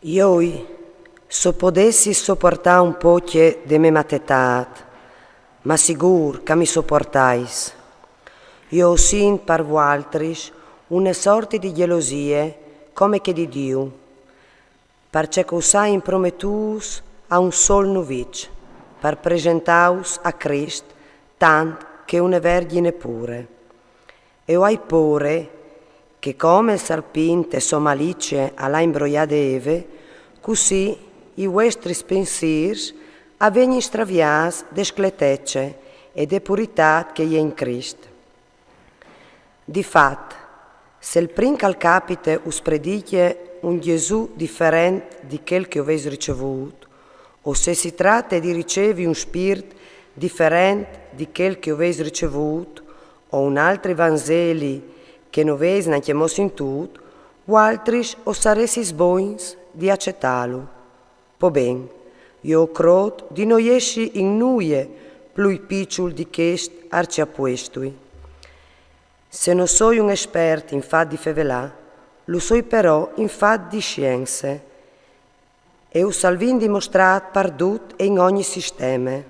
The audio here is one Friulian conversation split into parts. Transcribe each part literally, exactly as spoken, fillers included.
Joi, s'o podessis sopuartâ un pocje de mê matetât, ma sigûr ch'a mi sopuartais. Jo o sint par vualtris une sorte di gjelosie come che di Diu, parcè ch'us ai imprometûts a un sol nuviç, par presentâus a Crist tant che une vergjine pure. E o ai pôre che, come il sarpint de sô malicie al à imbroiade Eve, cussì i vuestris pensîrs a vegnin straviâts de scletece e de puritât che e je in Crist. Di fat, se il prin ch'al capite us prediche un Gjesù diferent di chel che o vês ricevût, o se si trate di ricevi un spirt diferent di chel che o vês ricevût, o un altri vanzeli che no vês nancjemò sintût, vualtris o saressis bogns di acetâlu. Po ben, jo o crôt di no jessi in nuie plui piçul di chest arcjapuestui. Se no soi un espert in fat di fevelâ, lu soi però in fat di sience, e us al vin dimostrât pardut e in ogni sisteme.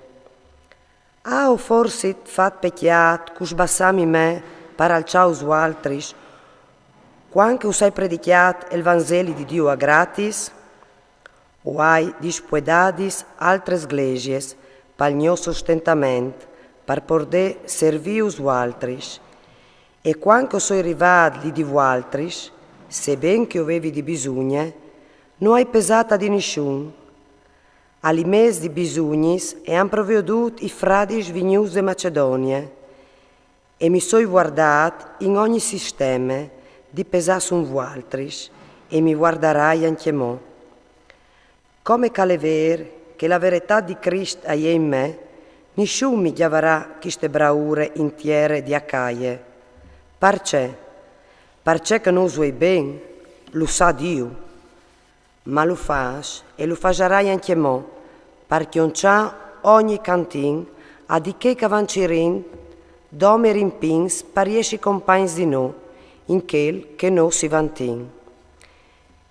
Ao forsit fat pecjât cul sbassâmi me par alçâus vualtris, cuant che us ai predicjât il vanzeli di Diu a gratis? O ai dispuedadis altris glesiis pal gno sostentament, par podê servîus vualtris. E cuant che o soi rivât li di vualtris, seben che o vevi di bisugne, no ai pesât a di nissun. A li mês di bisugnis e àn proviodût i fradis vignûts de Macedonie, e mi soi vuardât in ogni sisteme di pesâ sun vualtris, e mi vuardarai ancjemò. Come ch'al è vêr che la veretât di Crist e je in me, nissun mi gjavarà cheste braure in tiere di Acaie. Parcè? Parcè che no us vuei ben, lu sa Diu. Ma lu fâs e lu fasarai ancjemò, par cjonçâ ogni cantin a di chei ch'a van cirint dome rimpins par jessi compagns di nô, in chel che nô si vantìn.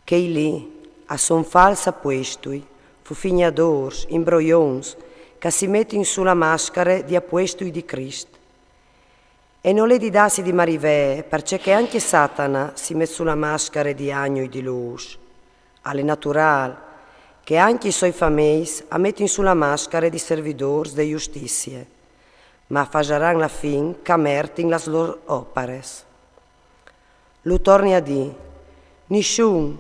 Chei li a son fals apuestui, fufignadôrs, imbroions, ch'a si metin su la mascare di apuestui di Crist. E no l'è di dâsi di marivee, parcè che ancje Satana si met su la mascare di agnui di lûs. Al è naturâl che ancje i soi fameis a metin su la mascare di servidôrs de justizie, ma a fasaran la fin ch'a mertin las lôr opares. Lu torni a dî: nissun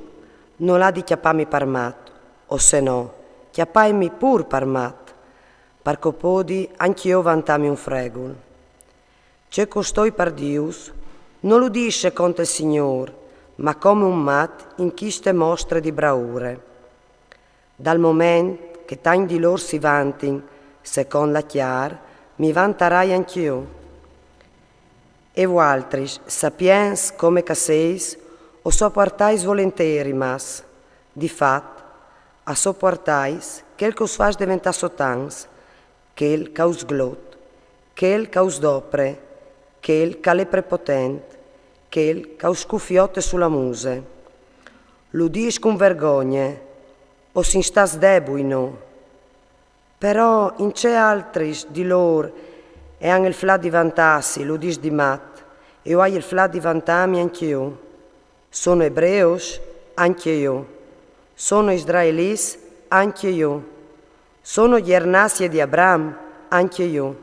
nol à di cjapâmi par mat, o se no, cjapaimi pûr par mat, par ch'o podi ancje jo vantâmi un fregul. Ce ch'o stoi par dîus, no lu dîs secont il Signôr, ma come un mat in cheste mostre di braure. Dal moment che tancj di lôr si vantin secont la cjar, mi vantarai ancje jo. E vualtris, sapients come ch'a seis, o sopuartais volentieri, mas, di fat, a sopuartais chel ch'us fâs deventâ sotans, chel ch'a us glot, chel ch'a us dopre, chel ch'al è prepotent, chel ch'a us scufiote su la muse. Lu dîs cun vergogne, o sin stâts debui nô. Però in ce altris di lôr e àn il flât di vantâsi, lu dîs di mat, e o ai il flât di vantâmi ancje jo. Sono ebreos? Ancje jo. Sono israelits? Ancje jo. Sono gjernazie di Abram? Ancje jo.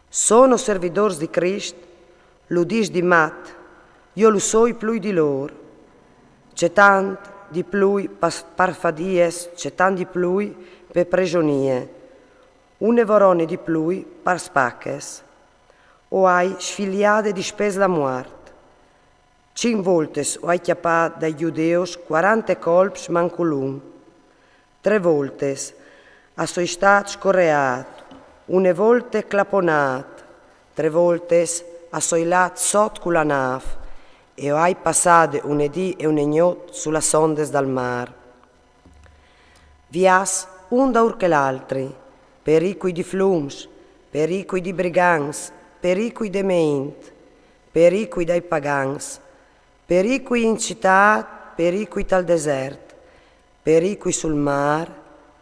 Sono servidôrs di Crist? Lu dîs di mat, jo lu soi plui di lôr. Cetant di plui par fadies, cetant di plui pe presonie. Une vorone di plui par spaches. O ai sfiliade dispès la muart. Cinc voltis o ai cjapât dai gjudeos cuarante colps mancul un. Trê voltis a soi stât scoreât, une volte claponât, trê voltis a soi lât sot cu la nâf, e o ai passade une dì e une gnot su las ondes dal mâr. Viâs un daûr chel altri, pericui di flums, pericui di brigants, pericui de mê int, pericui dai pagans, pericui in citât, pericui tal desert, Pericui sul mar,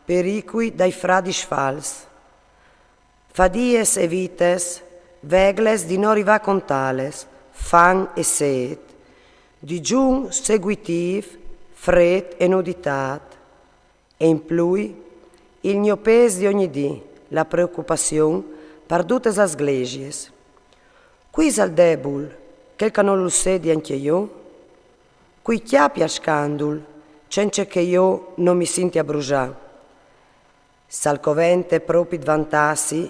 pericui dai fradis fals. Fadies e vites, vegles di no rivà contales, fan e set, digiun seguitiv, fret e nuditad. E in plui, il gno pes di ogni dì, la preocupazion par dutas las glesias. Cui isal debul, chel ca no lu sedi anche jo? Cui chiapi al scandul, cence che jo no mi sinti abrusà? S'al covente propit vantassi,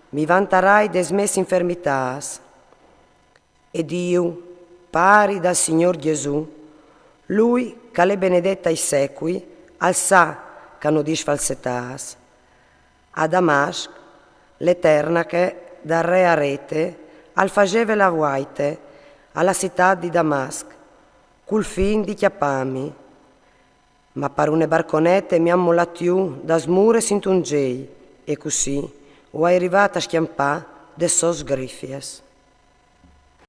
mi vantarai des mes infermitàs. E Diu, pari dal Signor Gesù, lui ch'al è benedet ai secui, al sa ca no dis falsetàs. A Damasc, l'eternache dal re Arete al faseve la vuaite a la citad di Damasc, cul fin di chiapami. Ma par une barconete mi han molat jù das mures intun gei, e cussì o ai rivà a scjampà des sos grifies.